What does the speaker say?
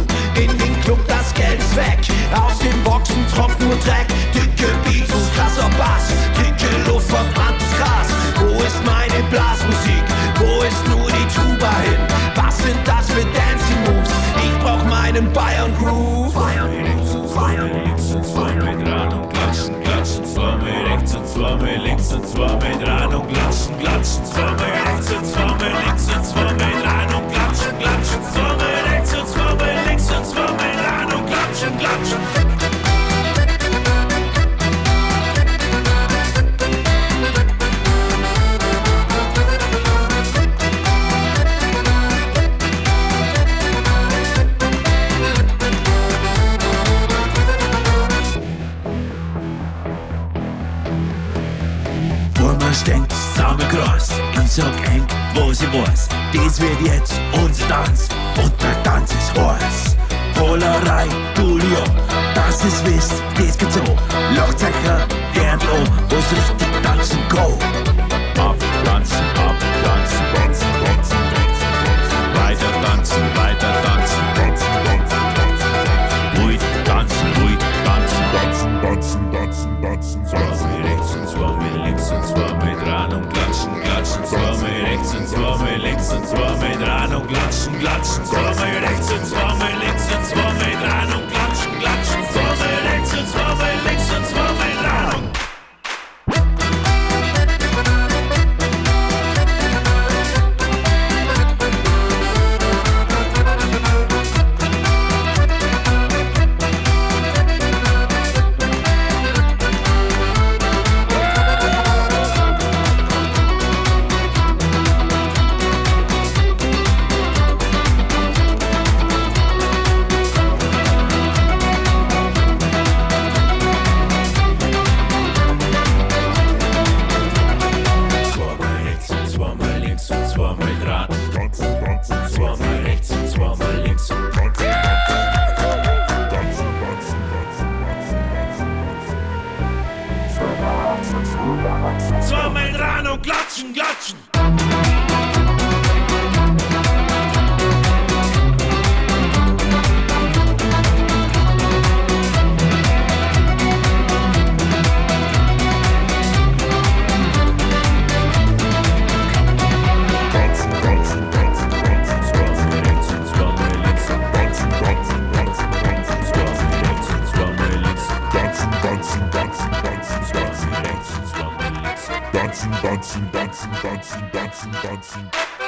Schuhen in den Club, das Geld ist weg. Aus den Boxen tropft nur Dreck. Dicke Beats und krasser Bass, dicke Luft, verbranntes Gras. Wo ist meine Blasmusik? Wo ist nur die Tuba hin? Was sind das für Dancing Moves? Ich brauch meinen Bayern Groove. Rechts und zweimal links und zweimal dran und klatschen, klatschen, zweimal rechts und zweimal links und zweimal dran und klatschen, klatschen, zweimal rechts und zweimal links und zweimal dran und klatschen, klatschen, zweimal rechts und zweimal links und zweimal dran und klatschen, klatschen. Vor mir steht zusammenkreis. Ich sag eng, was ich weiß. Das wird jetzt unser Tanz und der Tanz ist heiß. Hollerei, Julio, das ist wisst, das geht so. Lacht euch ein Dirndl an, wo's richtig tanzen go. Ab, tanzen, ab, tanzen, tanzen, tanzen, tanzen. Weiter tanzen, weiter tanzen, tanzen, tanzen, tanzen. Ruhig tanzen, ruhig tanzen, tanzen, tanzen, tanzen, tanzen. Zweimal rechts und zweimal links und zweimal dran und klatschen, klatschen. Zweimal rechts und zweimal links und zweimal dran und klatschen, klatschen. Zweimal rechts und zweimal links und zweimal dran und klatschen, klatschen. Zweimal rechts und zweimal links und zweimal dran und Zweimal rechts und zweimal links und zweimal dran. Zweimal rechts und zweimal links und zweimal dran und klatschen, klatschen. Zweimal rechts und zweimal links und zweimal rechts und zweimal links. Zweimal rechts und zweimal links. Tanzen, tanzen, tanzen, tanzen, tanzen, tanzen.